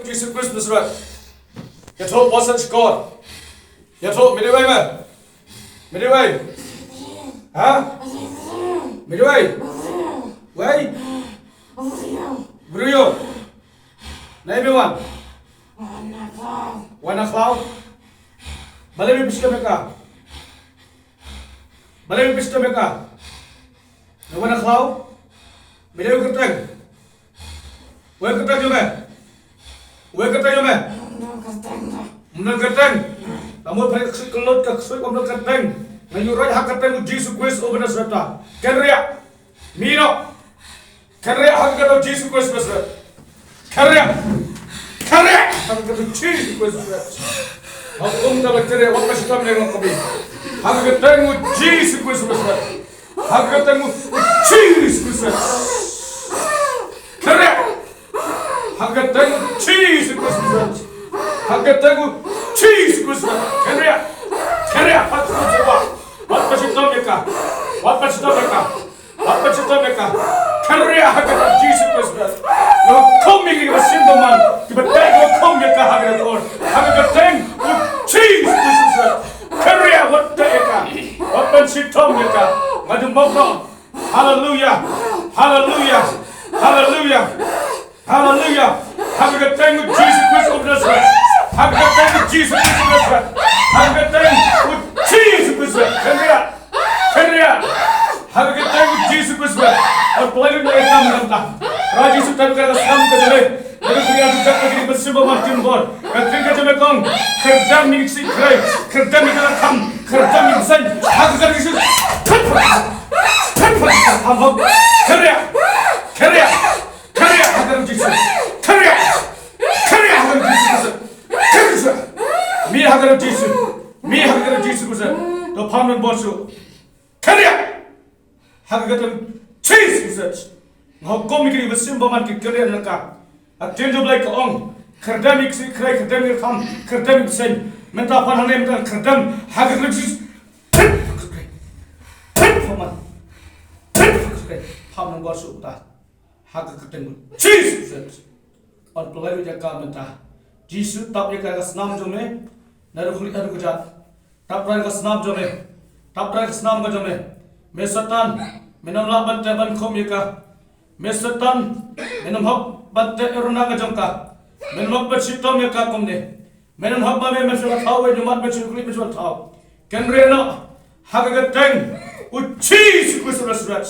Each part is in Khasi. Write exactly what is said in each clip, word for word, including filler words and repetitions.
Jisu Khrist Nasaret. Ïathuh bad shkor. Ïathuh, me dei uei me? Me dei uei? Ha? Me dei uei? Uei? Briew. Naei me wan? Wan na khlaw. Balei me pynshit ïa ka? Balei me pynshit ïa ka? Me wan na khlaw. Me dei u kyrteng. Uei u kyrteng jong me? Uei u kyrteng jong me? Ym don kyrteng. Ka mut pyrshah ka ksuid ka lut ka ksuid, ym don kyrteng. Nga ïuhroit ha ka kyrteng u Jisu Khrist uba Nasaret. Kynriah. Mih noh. Kynriah ha ka kyrteng u Jisu Khrist Nasaret. Kynriah. Kynriah ha ka kyrteng u Jisu Khrist Nasaret. Nga hukum ïa ka kynriah, wat pynshit ïa ka, nga hukum. Ha ka kyrteng u Jisu Khrist Nasaret. Ha ka kyrteng u Jisu Khrist. Kynriah. Ha ka kyrteng u Jisu Khrist. Ha ka kyrteng u Jisu Khrist. Kynriah. Kynriah. Wat pynshit ïa ka. Wat pynshit ïa ka. Wat pynshit ïa ka. Kynriah ha ka kyrteng u Jisu Khrist. Nga hukum ïa ki ba shim bymman, ki ba teh, nga hukum ïa ka ha ka kyrteng. Ha ka kyrteng u Jisu Khrist. Kynriah, wat teh ïa ka. Wat pynshit ïa ka. Nga dum bok noh. Haleluia. Haleluia. Haleluia. Haleluia. Ha ka kyrteng u Jisu Khrist of Nazareth. Ha ka kyrteng u Jisu Khrist of Nazareth. Ha ka kyrteng u Jisu Khrist. Kynriah. Kynriah. Ha ka kyrteng u Jisu Khrist. Ar play na ekam kanta. Raji sutan ka snam ka jale. Ka kynriah tu ka kini bersih bawa tin bor. Ka kynriah ka jame kong. Kyrdan ni si krai. Kyrdan ni ka kam. Kyrdan ni sen. Ha ka kyrteng Jisu. Kynriah. Kynriah. Kynriah ha ka kyrteng Jisu. Kynriah. Kynriah ha ka kyrteng Jisu Khrist. Kynriah. Mih ha ka kyrteng Jisu. Mih ha ka kyrteng Jisu Khrist. To pham don bor shuh. Kynriah. Ha ka kyrteng Jisu Khrist. Nga hukum ïa ki ba shim bymman ki kynriah na ka. Ktien jong U Blei ka ong. Kyrdan ïa ki krai, kyrdan ïa ki kham, kyrdan ïa ki bseiñ. Mynta pan hangne mynta kyrdan ha ka kyrteng Jisu. Pham bymman. Pham don bor shuh ta. Ha ka kyrteng Jisu Khrist. Yn pynlait ïa ka mynta. Jisu, tap ïa ka, ka snam jong me. Na ka khlieh haduh ka kjat. Tap trai ka snam jong me. Tap trai ka snam ka jong me. Me Soitan, me nym lah ban teh ban khum ïa ka. Me Soitan, me nym hok ban teh ïa u rnga ka jong ka. Me nym hok ban shitom ïa ka kumne. Me nym hok ba me, me shu la thaw, me nyumat me shu khlieh me shu la thaw. Kynriah noh ha ka kyrteng u Jisu Khrist u Nasaret.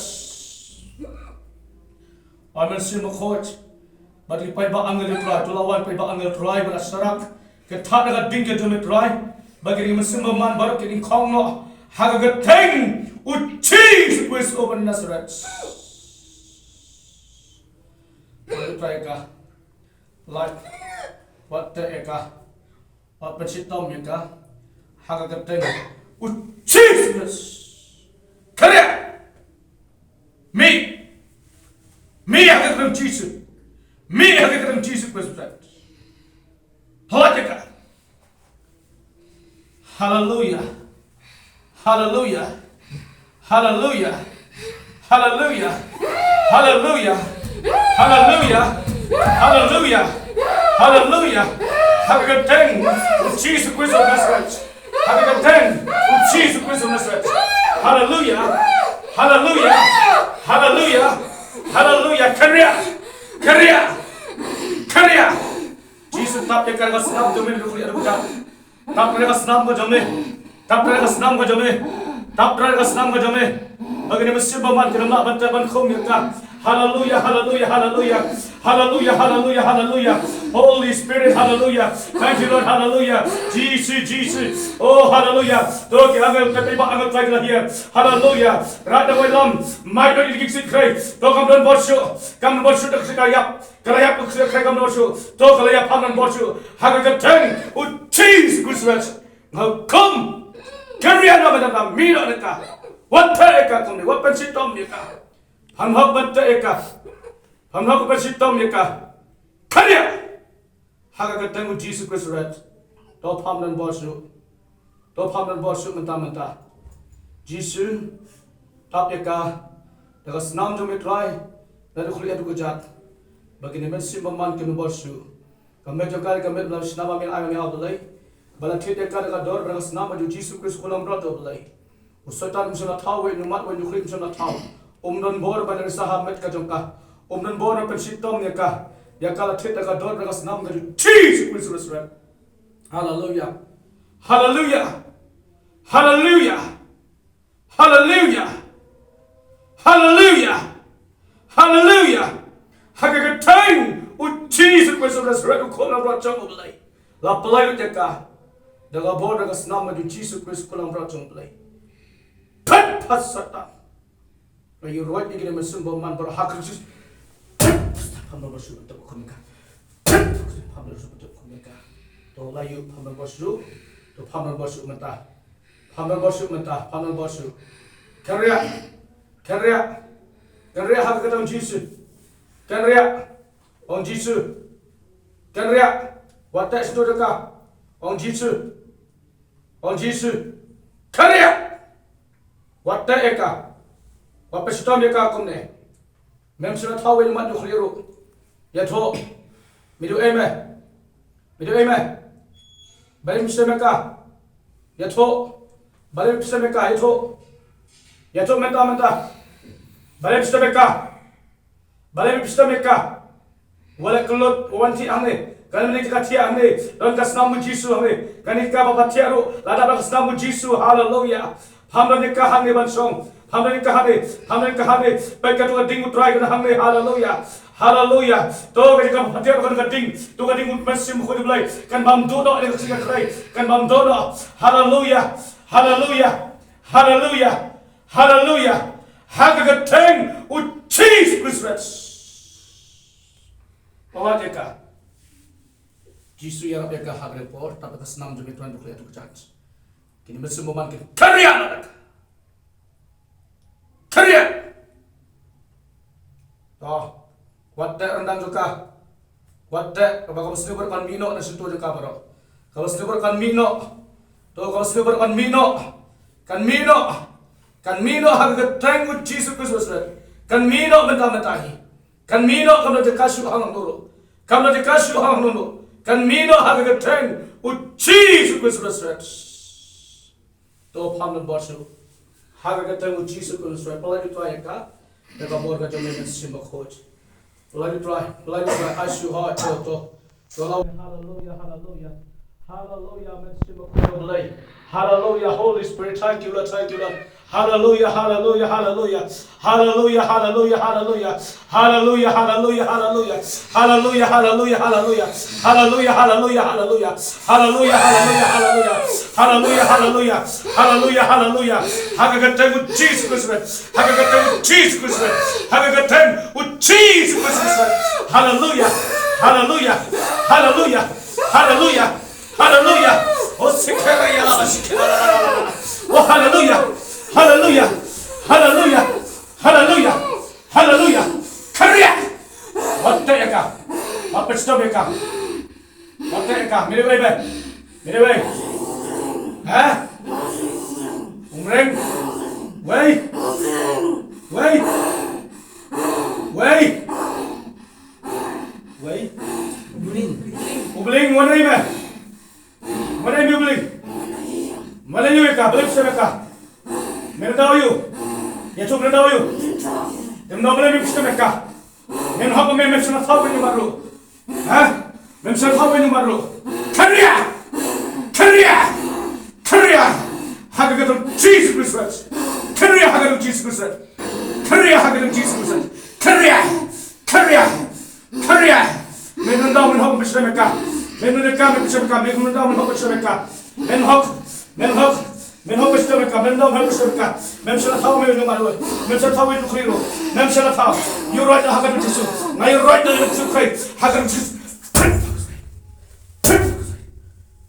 Wan Mynsiem Bakhuid. Bad ki paidbah angel jong U Trai, to la wan paidbah angel U Trai, bad sharak. Ki thad da ka ding ka jong U Trai. Bad ki mynsiem bymman baroh ki ding khong noh. Ha ka kyrteng u Jisu Khrist uba Nasaret. Bad U Trai ka. Lait. Wat teh ïa ka. Wat pynshitom ïa ka. Ha ka kyrteng u Jisu Khrist. Kynriah. Mih. Mih ha ka kyrteng Jisu. Mih ha ka kyrteng Jisu Khrist. Lait ïa ka. Haleluia. Haleluia. Haleluia. Haleluia. Haleluia. Haleluia. Haleluia. Haleluia. Ha ka kyrteng u Jisu Khrist of Nazareth. Ha ka kyrteng u Jisu Khrist of Nazareth. Haleluia. Haleluia. Haleluia. Haleluia. Kynriah. Kynriah. Kynriah. Jisu, tap ïa ka snam jong me, ruh ïa ruh. Tap ïa ka snam ka jong me. Tap ïa ka snam ka jong me. Tap ïa ka snam ka jong me. Ba kine mynsiem bymman kin ym lah ban teh ban khum ïa ka. Haleluia, haleluia, haleluia. Haleluia, haleluia, haleluia. Holy Spirit, haleluia. Thank you, Lord, haleluia. Jisu, Jisu. Oh, haleluia. To ki angel, ki paidbah angel Trai ki la hiar. Haleluia. Rat da wai lam. Mai da ïa ki ksit krai. To kam don bor shuh. Kam don bor shuh da ka ïap. Ka la ïap ka ksuid krai kam don shuh. To ka la ïap pham don bor shuh. Ha ka kyrteng u Jisu Khrist. Nga hukum. Kynriah na ka mynta, mih na ka. Wat teh ïa ka kumne, wat pynshitom ïa ka. Pham hok ban teh ïa ka. Pham hok ban shitom ïa ka. Kynriah. Ha ka kyrteng u Jisu Khrist. To pham don bor shuh. To pham don bor shuh mynta mynta. Jisu, tap ïa ka, da ka snam jong me Trai, na ka khlieh haduh ka kjat. Ba kine mynsiem bymman kin ym bor shuh. Ka met jong ka, ka met ba la shna ba mih ai ma mih ha U Blei. Ba la thied ïa ka da ka dor, da ka snam jong U Jisu Khrist u khun langbrot jong U Blei. U Soitan um shym la thaw, u wei u mat, u wei u khlieh um shym la thaw. Um don bor ban ïa sa ha met ka jong ka. Um don bor ban pynshitom ïa ka. Ïa ka la thied da ka dor, da ka snam jong U Jisu Khrist u Nasaret. Haleluya. Haleluya. Haleluya. Haleluya. Haleluya. Haleluya. Ha ka kyrteng U Jisu Khrist u Nasaret u khun langbrot jong U Blei. La pynlait lut ïa ka. Da ka bor da ka snam jong U Jisu Khrist u khun langbrot jong U Blei. Phet phet Soitan. Nga ïaroit ïa kine ki mynsiem bymman baroh ha ka kyrteng U Jisu. Pham don bor shuh, to khun ka. Pham don bor shuh, to khun ka. To la ïoh pham don bor shuh. To pham don bor shuh mynta. Pham don bor shuh mynta, pham don bor shuh. Kynriah. Kynriah. Kynriah ha ka kyrteng U Jisu. Kynriah. Ong Jisu. Kynriah. Wat teh shuh ïa ka. Ong Jisu. Ong Jisu. Kynriah. Wat teh ïa ka. Wat pynshitom ïa ka kumne. Mem shym la thaw, wei u mat u khlieh ruh. Ïathuh. Me dei ei me. Me dei ei me. Balei me pynshitom ïa ka? Ïathuh. Balei me pynshitom ïa ka? Ïathuh. Ïathuh mynta mynta. Balei me pynshitom ïa ka? Balei me pynshitom ïa ka? Wat leh kyllut, wan thiah hangne. Kane ka thiah hangne. Don ka snam U Jisu hangne. Kane ka ba thiah ruh. La dap da ka snam U Jisu. Haleluya. Pham don ïa ka hangne ban shong. Pham don ïa ka hangne. Pham don ïa ka hangne. Peit kato ka ding U Trai ka hangne. Haleluya. Haleluya. To ka jaka ba thiah ka ding. To ka ding U Mynsiem Bakhuid U Blei. Kan bam duh noh ïa ka sngi ka khlei. Kan bam duh noh. Haleluya. Haleluya. Haleluya. Haleluya. Ha ka kyrteng U Jisu Khrist. Pynlait ïa ka. Jisu ïarap ïa ka ha kane ka por, tap ïa ka snam jong me Trai, to khlieh, to kjat. Kine mynsiem bymman kin kynriah noh da ka. Kynriah. To. Wat teh ryndang jong ka. Wat teh, kaba ka mynsiem baroh kan mih noh na shyntur jong ka baroh. Ka mynsiem baroh kan mih noh. To ka mynsiem baroh kan mih noh. Kan mih noh. Kan mih noh ha ka kyrteng U Jisu Khrist u Nasaret. Kan mih noh mynta mynta hi. Kan mih noh, kam da jaka shuh ha lano ruh. Kam da jaka shuh ha lano ruh. Kan mih noh ha ka kyrteng U Jisu Khrist u Nasaret. To pham don bor shuh. Ha ka kyrteng U Jisu Khrist u Nasaret. Pynlait U Trai ïa ka. Da ka bor ka jong me Mynsiem Bakhuid. Pynlait U Trai. Pynlait U Trai. Ai shuh ha to to. To la. Haleluya, haleluya. Haleluya, Mynsiem Bakhuid U Blei. Haleluya, Holy Spirit, thank you Lord, thank you Lord. Haleluya, haleluya, haleluya. Haleluya, haleluya, haleluya. Haleluya, haleluya, haleluya. Haleluya, haleluya, haleluya. Haleluya, haleluya, haleluya. Haleluya, haleluya, haleluya. Haleluya, haleluya. Haleluya, haleluya. Ha ka kyrteng U Jisu Khrist. Ha ka kyrteng U Jisu Khrist. Ha ka kyrteng U Jisu Khrist. Haleluya. Haleluya. Haleluya. Haleluya. Haleluya. Oh, sikera ya la sikera. Oh, haleluya. Haleluya. Haleluya. Haleluya. Haleluya. Kynriah. Wat teh ïa ka. Wat pynshitom ïa ka. Wat teh ïa ka. Me dei wei, me. Me dei wei. Ha? Umreng. Wei. Wei. Wei. Wei. Ubling. Ubling, wat dei me. Wat dei me Ubling. Wat dei ïa ka, balei pynshitom ïa ka. Me dei ïa u. Ïa tu me dei ïa u. Te me dei balei me pynshitom ïa ka. Mem hok, mem, mem shym la thaw wei u mat ruh. Ha? Mem shym la thaw wei u mat ruh. Kynriah! Kynriah! Kynriah! Ha ka kyrteng Jisu Khrist. Kynriah ha ka kyrteng Jisu Khrist. Kynriah ha ka kyrteng Jisu Khrist. Kynriah! Kynriah! Kynriah! Me nundong men hok, pynshitom ïa ka. Me nundong ka, men pynshitom ïa ka. Me nundong men hok, pynshitom ïa ka. Men hok, men hok. Men hok pynshitom ïa ka, men dang hok pynshitom ïa ka. Mem shym la thaw me u mat ruh. Mem shym la thaw me u khlieh ruh. Mem shym la thaw. Ïaroit ha ka kyrteng Jisu. Nga ïaroit ha ka kyrteng Jisu Khrist. Ha ka kyrteng Jisu.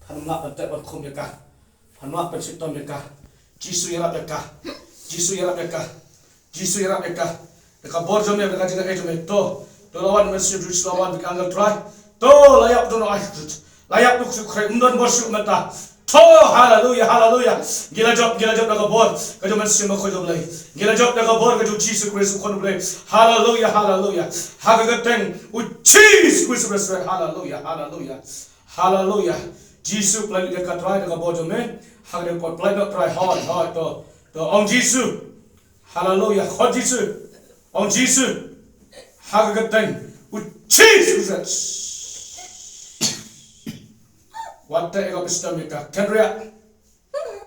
Phan ym lah ban teh ban khum ïa ka. Phan ym lah ban shitom ïa ka. Jisu ïarap ïa ka. Jisu ïarap ïa ka. Jisu ïarap ïa ka. Da ka bor jong me, da ka jingaiei jong me. To. To la wan Mynsiem Bakhuid, la wan da ka angel Trai. To la ïap, to la ïap. La ïap, to Jisu Khrist. Ym don bor shuh mynta. Oh, haleluya, haleluya. Ngi la jop, ngi la jop da ka bor ka jong u Mynsiem Bakhuid u Blei. Ngi la jop da ka bor ka jong u Jisu Khrist u Khun u Blei. Haleluya, haleluya. Ha ka kyrteng u Jisu Khrist u Khrist. Haleluya, haleluya. Haleluya. Jisu, pyllait ïa ka Trai da ka bor jong me. Ha ka kyrteng u Trai, hoi, hoi, to. To ong Jisu. Haleluya. Khot Jisu. Ong Jisu. Ha ka kyrteng u Jisu Khrist. Wat teh ïa ka, pynstop ïa ka. Kynriah.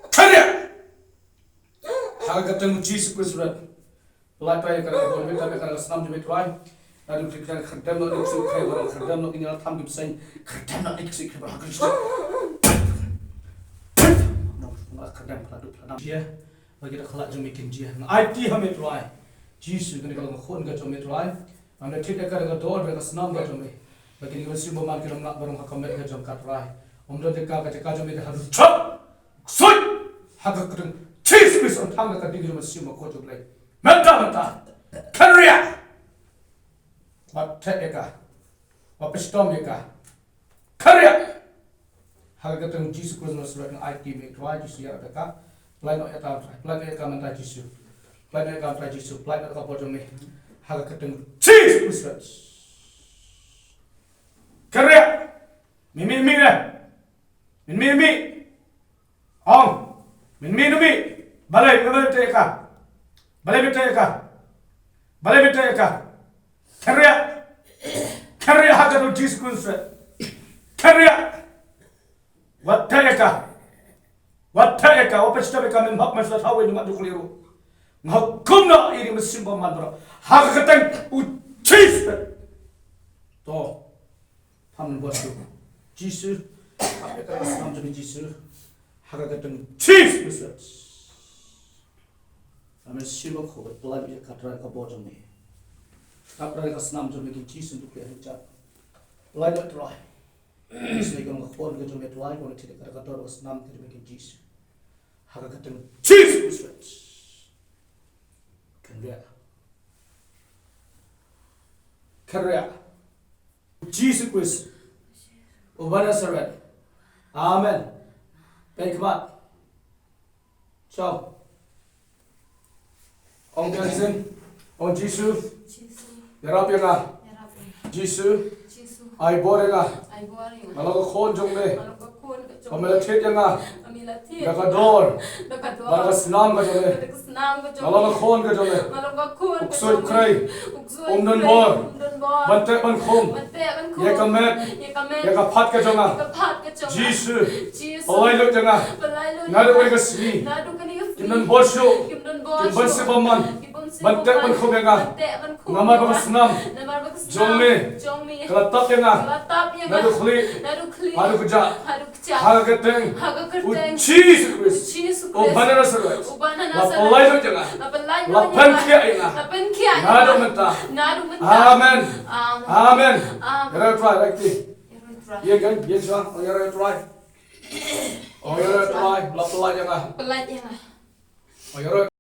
Kynriah. Ha ka kyrteng u Jisu Khrist. Pyllait ïa ka, ka bor, ka, ka snam jong me Trai. Naduh kane ka khyrdem noh ïa ki ksuid khyndiat, khyrdem noh ïa ki nyngkong tam ki bseiñ, khyrdem noh ïa ki ksuid khyndiat, ha ka kyrteng. Khyrdem, khyrdem, khyrdem. Ïa. Ba ki da khlad jong me kin jia. Nga aiti ha me Trai. Jisu, kane ka long ka khun ka jong me Trai. Nga thied ïa ka da ka dor bad ka snam ka jong me. Ba kine ki mynsiem bymman kin ym lah ban rung ha ka met ka jong ka Trai. Ym don jaka, ka jaka jong me ka haduh jop. Ksuid. Ha ka kyrteng Jisu Khrist, ym thang da ka ding jong u Mynsiem Bakhuid u Blei. Mynta, mynta. Kynriah. Wat teh ïa ka. Wat pynstop ïa ka. Kynriah. Ha ka kyrteng Jisu Khrist Nasaret nga aiti me Trai Jisu ïa ka. Pyllait noh ïa ka Trai. Pyllait noh ïa ka mynta Jisu. Pyllait noh ïa ka mynta Jisu. Pyllait noh ïa ka bor jong me. Ha ka kyrteng Jisu Khrist. Kynriah. Mih, mih, mih, eh. Mih, mih, mih. Ong. Mih, mih, mih. Balei, balei teh ïa ka. Balei teh ïa ka. Balei teh ïa ka. Kynriah. Kynriah ha ka kyrteng Jisu Khrist. Kynriah. Wat teh ïa ka. Wat teh ïa ka. Wat pynstop ïa ka, mem hok, mem sat hawi, mem mat dukliru. Nga hukum noh ïa ki mynsiem bymman baroh. Ha ka kyrteng u Jisu. To. Pynbor shuh. Jisu. Hap ïa ka da ka snam jong me Jisu. Ha ka kyrteng Jisu. Amen. Jisu ko, pyllait ïa ka Trai ka bor jong me. Ka Trai ka snam jong me kin Jisu duk ïa ka jat. Pyllait ïa Trai. Jisu ka long ka khun ka jong me Trai, ko thied ïa ka da ka dor ka snam ka jong me kin Jisu. Ha ka kyrteng Jisu Khrist. Kynriah. Kynriah. Jisu Khrist uba Nasaret. Amen. Peit khmat. Chao. Ong biang shisien. Ong Jisu. Jisu. Ïarap ïa nga. Ïarap ïa nga. Jisu. Jisu. Ai bor ïa nga. Ai bor ïa nga. Nga long ka khun jong me. Nga long ka khun ka jong me. Ba me la thied ïa nga. Ba me la thied. Da ka dor. Da ka dor. Bad ka snam ka jong me. Bad ka snam ka jong me. Nga long ka khun ka jong me. Nga long ka khun ka jong me. U ksuid u khrei. Um don bor. Um don bor. Ban teh ban khum. Ban teh ban khum. Ïa ka met. Ïa ka met. Ïa ka phad ka jong nga. Ïa ka phad ka jong nga. Jisu. Jisu. Pyllait lut ïa nga. Pyllait lut ïa nga. Naduh kane ka sngi. Naduh kane ka sngi. Kim don bor shuh. Kim don bor shuh. Ki mynsiem bymman. Ki mynsiem bymman. Ban teh ban khum ïa nga. Ban teh ban khum ïa nga. Namar ba ka snam. Namar ba ka snam. Jong me. Jong me. Ka la tap ïa nga. Ka la tap ïa nga. Naduh khlieh. Naduh khlieh. Haduh kjat. Haduh Ha ka kyrteng. Ha ka kyrteng. U Jisu Khrist. U Jisu Khrist. Uba na Nasaret. Uba na Nasaret. La pyllait lut ïa nga. La pyllait lut ïa nga. La pynkhiah ïa nga. La pynkhiah ïa nga. Naduh mynta. Naduh mynta. Amen. Amen. Amen. Amen. Ïa rai Trai, rai ti. Ïa rai Trai. Ïa kan, ïa sa, ïa rai Trai. Oh, ïa rai Trai, la pyllait ïa nga. Pyllait ïa nga. Oh, ïa rai.